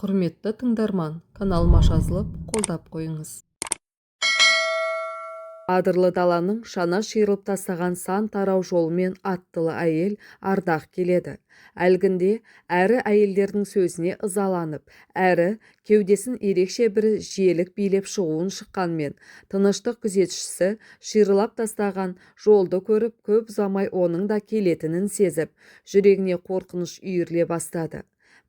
Құрметті тыңдарман, каналыма жазылып, қолдап қойыңыз. Адырлы даланың шана шиырылып тастаған сан тарау жолымен аттылы әйел Ардақ келеді. Әлгінде әрі әйелдердің сөзіне ызаланып, әрі кеудесін ерекше бір желік билеп шығуын шыққанмен, тыныштық күзетшісі шиырлап тастаған жолды көріп, көп ұзамай оның да келетінін сезіп, жүрегіне қорқыныш үйіріле бастады.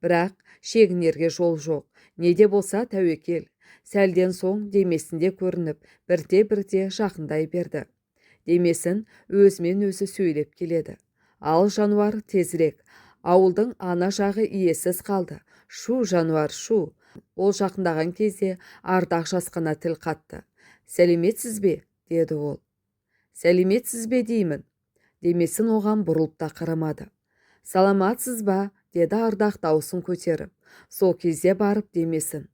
Бірақ шегінерге жол жоқ. Не де болса тәуекел. Сәлден соң Демесінде көрініп, бірте-бірте жақындай берді. Демесін өзімен өзі сөйлеп келеді. Ал, жануар, тезірек. Ауылдың ана жағы иесіз қалды. Шу, жануар, шу. Ол жақындаған кезде Ардақ жасқана тіл қатты. «Сәлеметсіз бе?» – деді ол. «Сәлеметсіз бе деймін». Демесін оған бұрылып та қарамады. «Саламатсыз ба?» – деді Ардақ даусын көтеріп. Сол кезде барып Демесін: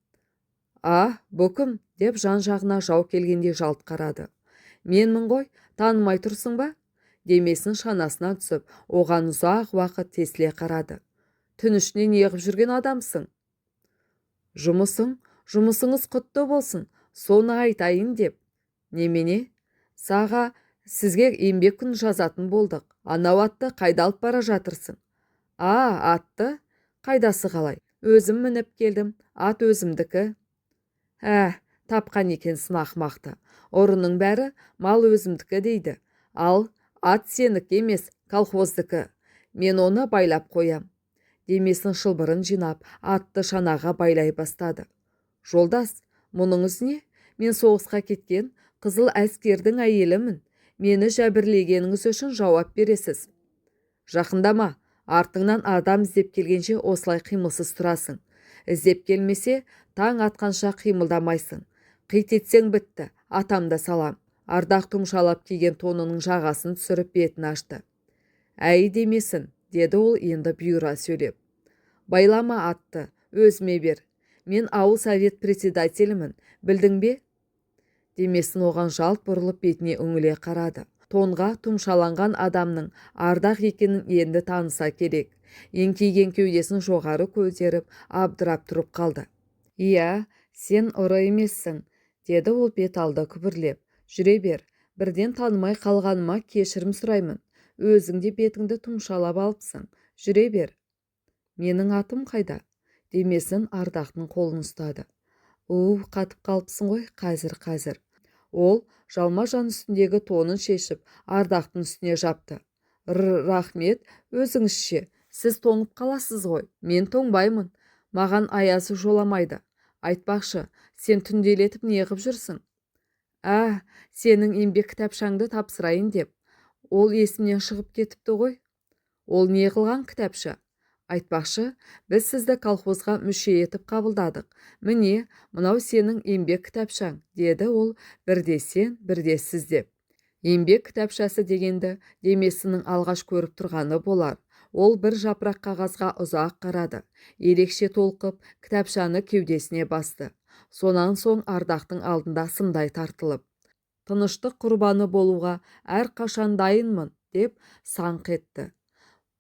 «А, бұ кім?» – деп жан-жағына жау келгендей жалт қарады. «Менмін ғой, танымай тұрсың ба?» Демесін шанасынан түсіп, оған ұзақ уақыт тесіле қарады. «Түн ішінде неғып жүрген адамсың?» «Жұмысың, жұмысыңыз құтты болсын, соны айтайын деп». «Немене?» «Саға, сізге еңбек күн жазатын болдық. Анау атты қайда алып бара жатырсың?» «А, атты? Қайдасы қалай? Өзім мініп келдім, ат өзімдікі». «Ә, тапқан екенсің ақымақты. Ұрының бәрі мал өзімдікі дейді. Ал ат сенікі емес, колхоздікі. Мен оны байлап қоям». Демесін шылбырын жинап, атты шанаға байлай бастады. «Жолдас, мұныңыз не? Мен соғысқа кеткен қызыл әскердің әйелімін. Мені жәбірлегеніңіз үшін жауап бересіз». «Жақындама, артыңнан адам іздеп келгенше осылай қимылсыз тұрасың. Іздеп келмесе, таң атқанша қимылдамайсың. Қит етсең бітті, атамда салам». Ардақ тұмшалап киген тонының жағасын түсіріп, бетін ашты. «Әй, Демесін, – деді ол енді бұйыра сөйлеп. – Байлама атты, өзіме бер. Мен ауыл совет председателімін, білдің бе?» Демесін оған жалт бұрылып, бетіне үңіле қарады. Тонға тұмшаланған адамның Ардақ екенін енді таныса керек. Еңкейген кеудесін жоғары көтеріп, абдырап тұрып қалды. «Иә, сен ұры емессің, – деді ол бет алды күбірлеп. – Жүре бер. Бірден танымай қалғаныма кешірім сұраймын. Өзің де бетіңді тұмшалап алыпсың. Жүре бер». «Менің атым қайда?» Демесін Ардақтың қолын ұстады. «У, қатып қалыпсың ғой. Қазір, қазір». Ол жалма-жан үстіндегі тонын шешіп, Ардақтың үстіне жапты. «Рахмет. Өзіңізше? Сіз тоңып қаласыз ғой». «Мен тоңбаймын. Маған аязы жоламайды. Айтпақшы, сен түнделетіп неғып жүрсің?» «Ә, сенің еңбек кітапшаңды тапсырайын деп. Ол есімнен шығып кетіпті ғой». «Ол не қылған кітапша?» «Айтпақшы, біз сізді колхозға мүше етіп қабылдадық. Міне, мынау сенің еңбек кітапшаң», – деді ол бірде сен, бірде сіз деп. Еңбек кітапшасы дегенді Демесіннің алғаш көріп тұрғаны болар. Ол бір жапырақ қағазға ұзақ қарады. Ерекше толқып, кітапшаны кеудесіне басты. Сонан соң Ардақтың алдында сымдай тартылып: «Тыныштық құрбаны болуға әрқашан дайынмын», – деп саңқ етті.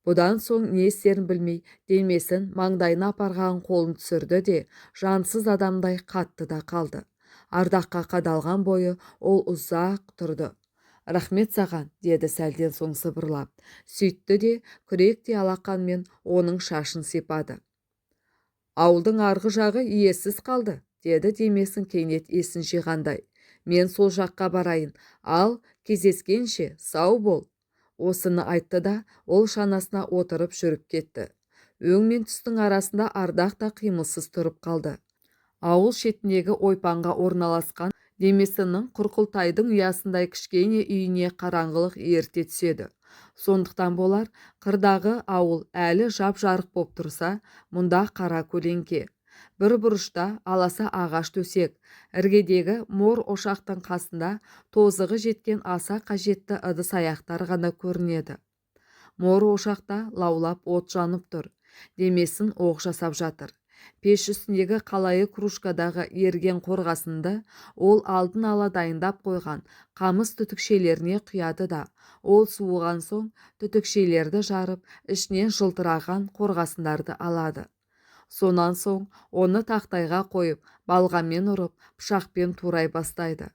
Бұдан соң не істерін білмей, Демесін маңдайына апарған қолын түсірді де, жансыз адамдай қатты да қалды. Ардаққа қадалған бойы ол ұзақ тұрды. «Рахмет саған», – деді сәлден соң сыбырлап. Сөйтті де, күректей алақанмен оның шашын сипады. «Ауылдың арғы жағы иесіз қалды, – деді Демесін кенет есін жиғандай. – Мен сол жаққа барайын. Ал, кездескенше, сау бол». Осыны айтты да, ол шанасына отырып жүріп кетті. Өң мен түстің арасында Ардақ та қимылсыз тұрып қалды. Ауыл шетіндегі ойпаңға орналасқан Демесіннің құрқылтайдың ұясындай кішкене үйіне қараңғылық ерте түседі. Сондықтан болар, қырдағы ауыл әлі жап-жарық боп тұрса, мұнда қара көлеңке. Бір бұрышта аласа ағаш төсек, іргедегі мор ошақтың қасында тозығы жеткен аса қажетті ыдыс-аяқтар ғана көрінеді. Мор ошақта лаулап от жанып тұр. Демесін оқ жасап жатыр. Пеш үстіндегі қалайы кружкадағы еріген қорғасынды ол алдын ала дайындап қойған қамыс түтікшелеріне құяды да, ол суыған соң түтікшелерді жарып, ішінен жылтыраған қорғасындарды алады. Сонан соң оны тақтайға қойып, балғамен ұрып, пышақпен турай бастайды.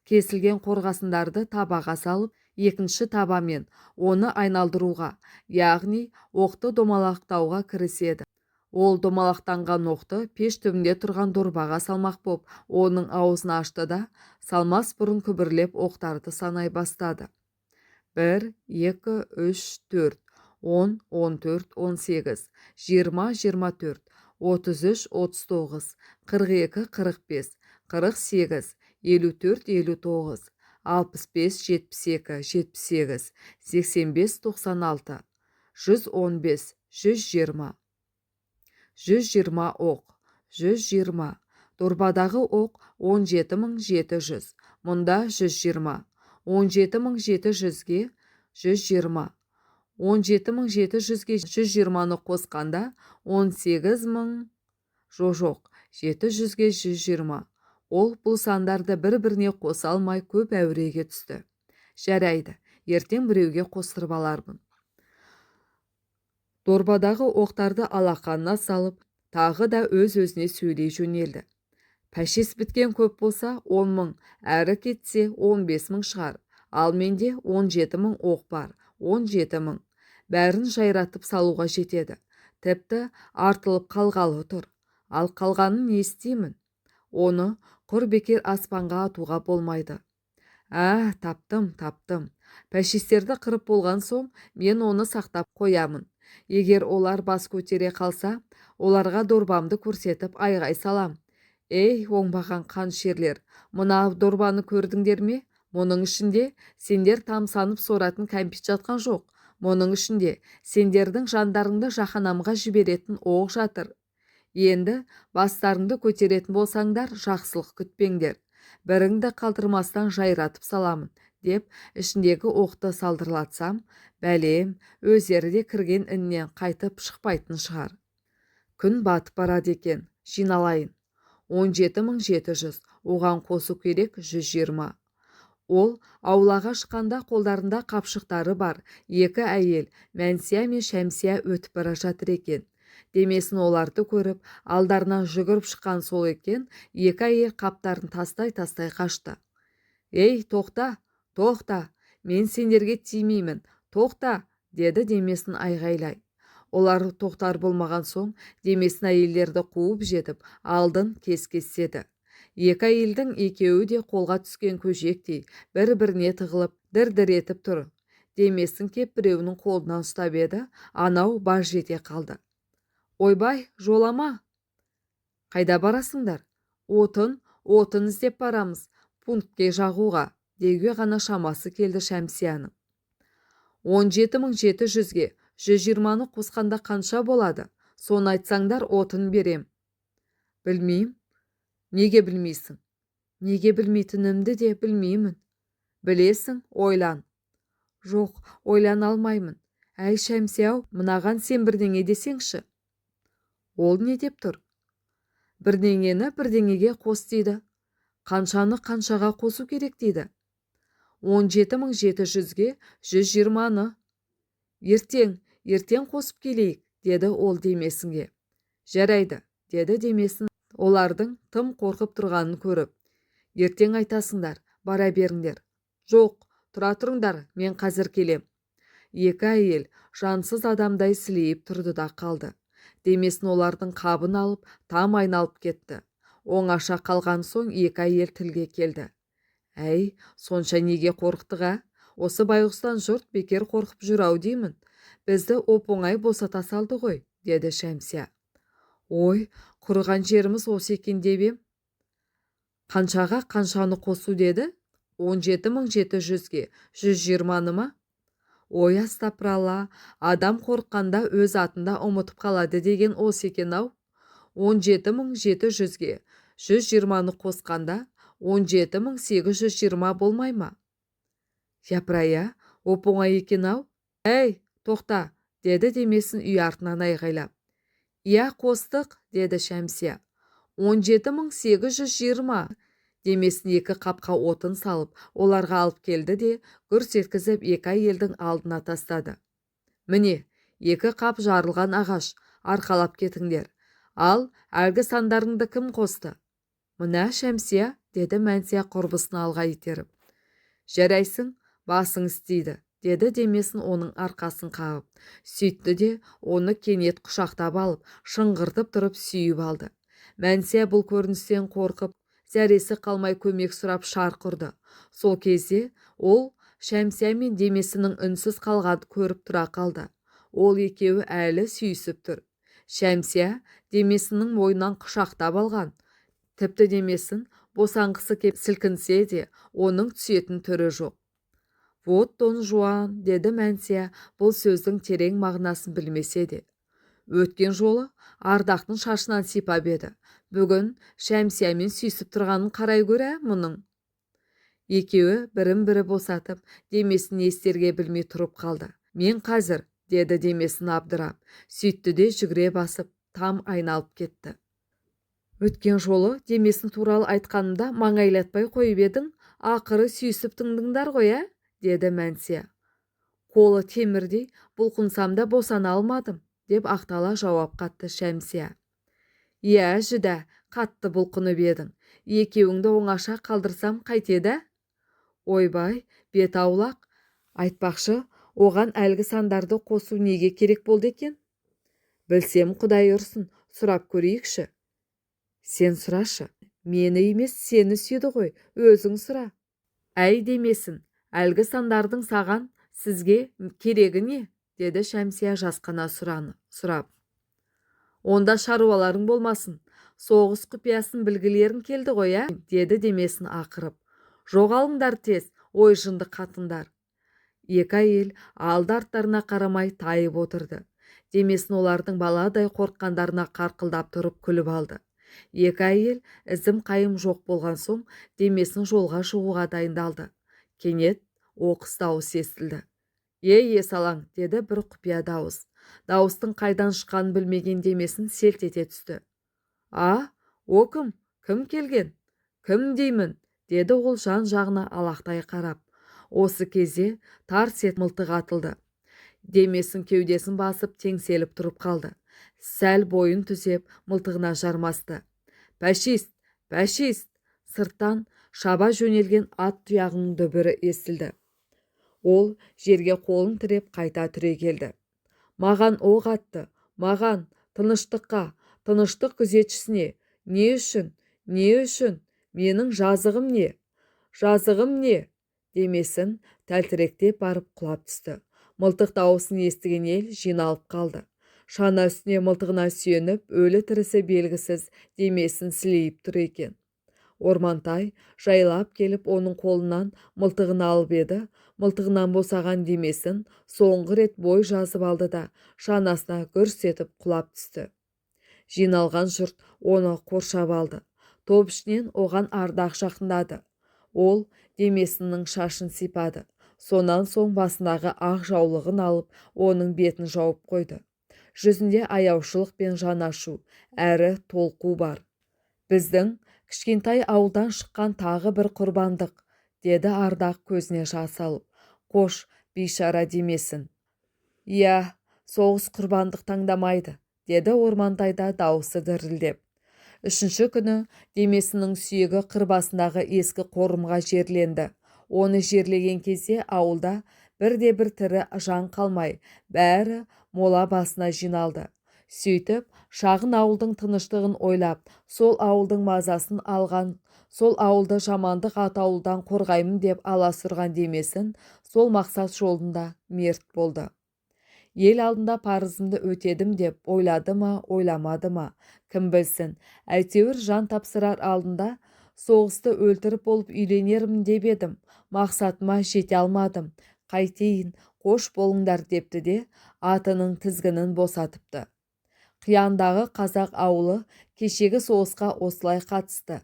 Кесілген қорғасындарды табаға салып, екінші табамен оны айналдыруға, яғни оқты домалақтауға кіріседі. Ол домалақтанған оқты пеш түбінде тұрған дорбаға салмақ боп, оның аузын ашты да, салмас бұрын күбірлеп оқтарды санай бастады. 1, 2, 3, 4, 10, 14, 18, 20, 24, 33, 39, 42, 45, 48, 54, 59, 65, 72, 78, 85, 96, 115, 120. 120 оқ, 120. Дорбадағы оқ 17 700, мұнда 120. 17 700-ге 120. 17 700-ге 120-ны қосқанда 18 000, жо-жоқ, 700-ге 120. Ол бұл сандарды бір-біріне қоса алмай көп әуреге түсті. Жарайды, ертең біреуге қостырып алармын. Дорбадағы оқтарды алақанына салып, тағы да өз-өзіне сөйлей жөнелді. Пәшес біткен көп болса 10 000, әрі кетсе 15 000 шығар. Ал менде 17 000 оқ бар, 17 000. Бәрін жайратып салуға жетеді. Тіпті артылып қалғалы тұр. Ал қалғанын не істеймін? Оны құр бекер аспанға атуға болмайды. Ә, таптым, таптым. Пәшестерді қырып болған соң, мен оны сақтап қоямын. Егер олар бас көтере қалса, оларға дорбамды көрсетіп айғай салам. Ей, оңбаған қанішерлер, мына дорбаны көрдіңдер ме? Мұның ішінде сендер тамсанып соратын кәмпит жатқан жоқ. Мұның ішінде сендердің жандарыңды жаһаннамға жіберетін оқ жатыр. Енді бастарыңды көтеретін болсаңдар, жақсылық күтпеңдер. Біріңді қалдырмастан жайратып саламын, деп ішіндегі оқты салдырлатсам, бәлем, өздері де кірген іннен қайтып шықпайтын шығар. Күн батып барады екен, жиналайын. 17 700, оған қосу керек 120. Ол аулаға шыққанда қолдарында қапшықтары бар екі әйел, Мәнсия мен Шәмсия өтіп бара жатыр екен. Демесін оларды көріп, алдарынан жүгіріп шыққан сол екен, екі әйел қаптарын тастай-тастай қашты. Ей, тоқта, тоқта, мен сендерге тимеймін, тоқта, деді Демесін айғайлай. Олар тоқтар болмаған соң, Демесін әйелдерді қуып жетіп, алдын кес-кестеді. Екі әйелдің екеуі де қолға түскен көжектей бір-біріне тығылып, дір-дір етіп тұр. Демесін кеп біреуінің қолынан ұстап еді, анау баж ете қалды. Ойбай, жолама! Қайда барасыңдар? Отын, отын іздеп барамыз, пунктке жағуға, деуге ғана шамасы келді Шәмсияның. 17 700-ге 120-ны қосқанда қанша болады? Соны айтсаңдар, отын берем. Білмеймін. Неге білмейсің? Неге білмейтінімді де білмеймін. Білесің, ойлан. Жоқ, ойлана алмаймын. Әй, Шәмсия-ау, мынаған сен бірдеңе десеңші. Ол не деп тұр? Бірдеңені бірдеңеге қос дейді. Қаншаны қаншаға қосу керек дейді. 17 700-ге 120-ны. Ертең, ертең қосып келейік, деді ол Демесінге. Жарайды, деді Демесін олардың тым қорқып тұрғанын көріп. Ертең айтасыңдар, бара беріңдер. Жоқ, тұра тұрыңдар, мен қазір келем. Екі әйел жансыз адамдай сілейіп тұрды да қалды. Демесін олардың қабын алып, там айналып кетті. Оңаша қалған соң екі әйел тілге келді. Әй, сонша неге қорықтық, ә? Осы байғұстан жұрт бекер қорқып жүр-ау деймін. Бізді оп-оңай босата салды ғой, деді Шәмсия. Ой, құрыған жеріміз осы екен деп ем. Қаншаға қаншаны қосу деді? 17 700-ге 120-ны ма? Ой, астапыралла, адам қорыққанда өз атында ұмытып қалады деген осы екен-ау. 17 700-ге 120-ны қосқанда 17 820 болмай ма? Япырай-а, оп-оңай екен-ау. Әй, тоқта, деді Демесін үй артынан айғайлап. Иә, қостық, деді Шәмсия. 17 820. Демесін екі қапқа отын салып, оларға алып келді де, гүрс еткізіп екі әйелдің алдына тастады. Міне, екі қап жарылған ағаш, арқалап кетіңдер. Ал әлгі сандарыңды кім қосты? Мына Шәмсия, деді Мәнсия құрбысын алға итеріп. Жарайсың, басың істейді, деді Демесін оның арқасын қағып. Сөйтті де оны кенет құшақтап алып, шыңғыртып тұрып сүйіп алды. Мәнсия бұл көріністен қорқып, зәресі қалмай көмек сұрап шарқ ұрды. Сол кезде ол Шәмсия мен Демесінің үнсіз қалғанын көріп тұра қалды. Ол екеуі әлі сүйісіп тұр. Шәмсия Демесінің мойнынан құшақтап алған. Тіпті Демесін босанғысы кеп сілкінсе де, оның түсетін түрі жоқ. Вот Дон Жуан, деді Мәнсия бұл сөздің терең мағынасын білмесе де. Өткен жолы Ардақтың шашынан сипап еді. Бүгін Шәмсиямен сүйісіп тұрғанын қарай көр, ә, мұның. Екеуі бірін-бірі босатып, Демесін не істерге білмей тұрып қалды. Мен қазір, деді Демесін абдырап, сөйтті де жүгіре басып, там айналып кетті. Өткен жолы Демесін туралы айтқанымда маңайлатпай қойып едің, ақыры сүйісіп тыңдыңдар ғой, ә? Деді Мәнсия. Қолы темірдей, бұлқынсам да босана алмадым, деп ақтала жауап қатты Шәмсия. Иә, жүдә, қатты бұлқынып едің. Екеуіңді оңаша қалдырсам қайтеді? Ойбай, бет аулақ. Айтпақшы, оған әлгі сандарды қосу неге керек болды екен? Білсем, Құдай ұрсын, сұрап көрейікші. Сен сұрашы. Мені емес, сені сүйді ғой, өзің сұра. Әй, Демесін, әлгі сандардың саған, сізге керегі не? Деді Шәмсия жасқана сұрап. Онда шаруаларың болмасын. Соғыс құпиясын білгілерің келді ғой, ә? Деді Демесін ақырып. Жоғалыңдар тез, ой жынды қатындар. Екі әйел алды арттарына қарамай тайып отырды. Демесін олардың баладай қорыққандарына қарқылдап тұрып күліп алды. Екі әйел ізім қайым жоқ болған соң Демесін жолға шығуға дайындалды. Кенет оқыс дауыс естілді. Ей, есалаң, деді бір құпия дауыс. Дауыстың қайдан шыққанын білмеген Демесін селт ете түсті. А, о кім? Кім келген? Кім деймін? Деді ол жан жағына алақтай қарап. Осы кезде тарс етіп мылтық атылды. Демесін кеудесін басып теңселіп тұрып қалды. Сәл бойын түзеп, мылтығына жармасты. Пәшист! Пәшист! Сырттан шаба жөнелген ат тұяғының дүбірі естілді. Ол жерге қолын тіреп қайта түрегелді. Маған оқ атты, маған, тыныштыққа, тыныштық күзетшісіне. Не үшін? Не үшін? Менің жазығым не? Жазығым не? Демесін тәлтіректеп барып құлап түсті. Мылтық дауысын естіген ел жиналып қалды. Шана үстіне мылтығына сүйеніп, өлі тірісі белгісіз Демесін сілейіп тұр екен. Ормантай жайлап келіп оның қолынан мылтығын алып еді, мылтығынан босаған Демесін соңғы рет бой жазып алды да шанасына гүрс етіп құлап түсті. Жиналған жұрт оны қоршап алды. Топ ішінен оған Ардақ жақындады. Ол Демесіннің шашын сипады. Сонан соң басындағы ақ жаулығын алып, оның бетін жауып қойды. Жүзінде аяушылық пен жанашу, әрі толқу бар. Біздің кішкентай ауылдан шыққан тағы бір құрбандық, деді Ардақ көзіне жас алып. Қош, бейшара Демесін. Иә, соғыс құрбандық таңдамайды, деді Ормантайда дауысы дірілдеп. Үшінші күні Демесіннің сүйегі қыр басындағы ескі қорымға жерленді. Оны жерлеген кезде ауылда бірде-бір тірі жан қалмай, бәрі мола басына жиналды. Сөйтіп, шағын ауылдың тыныштығын ойлап, сол ауылдың мазасын алған, сол ауылды жамандық атаулыдан қорғаймын деп аласұрған Демесін сол мақсат жолында мерт болды. Ел алдында парызымды өтедім деп ойлады ма, ойламады ма, кім білсін, әйтеуір жан тапсырар алдында соғысты өлтіріп болып үйленермін деп едім, мақсатыма жете алмадым, қайтейін, қош болыңдар депті де атының тізгінін босатыпты. Қияндағы қазақ ауылы кешегі соғысқа осылай қатысты.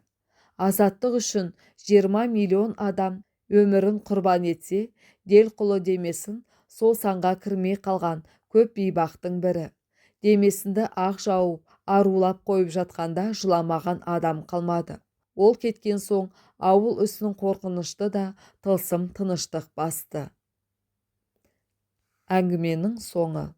Азаттық үшін 20 миллион адам өмірін құрбан етсе, Делқұлы Демесін сол санға кірмей қалған көп бейбақтың бірі. Демесінді ақ жауып, арулап қойып жатқанда жыламаған адам қалмады. Ол кеткен соң ауыл үстін қорқынышты да тылсым тыныштық басты. Әңгіменің соңы.